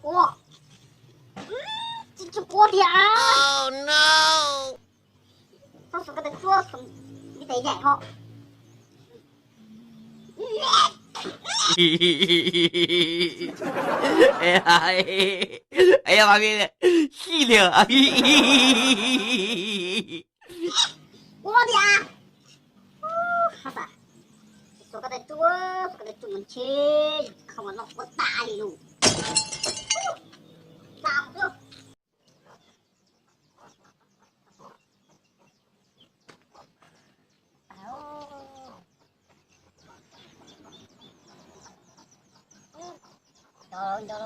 Ua, tsis tsis quav tiag. Tau xua koj tes tsuab, ib tes yaim ho. Yog mas xij li. Quav tiag. Xua koj tes tsuab, xua koj tes tsuab mas ntshe kho mas noj quav tas li lus. Nco nco,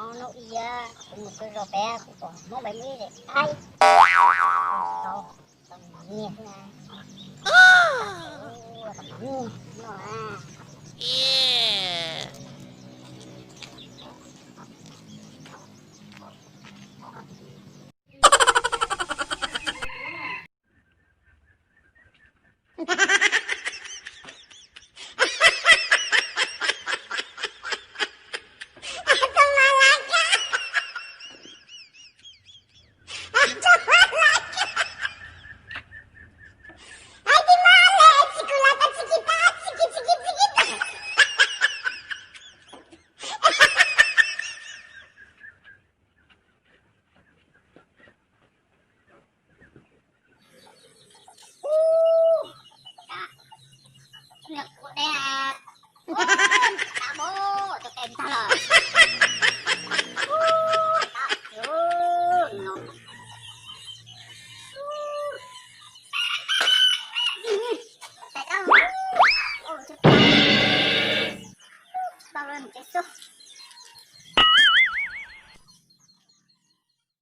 ob hnub ib kuv mus txog zos pem kuv pom Hmoob pem muaj ib zes qaib. Tau, tau nyiag xwb na. Tau nyiag no a.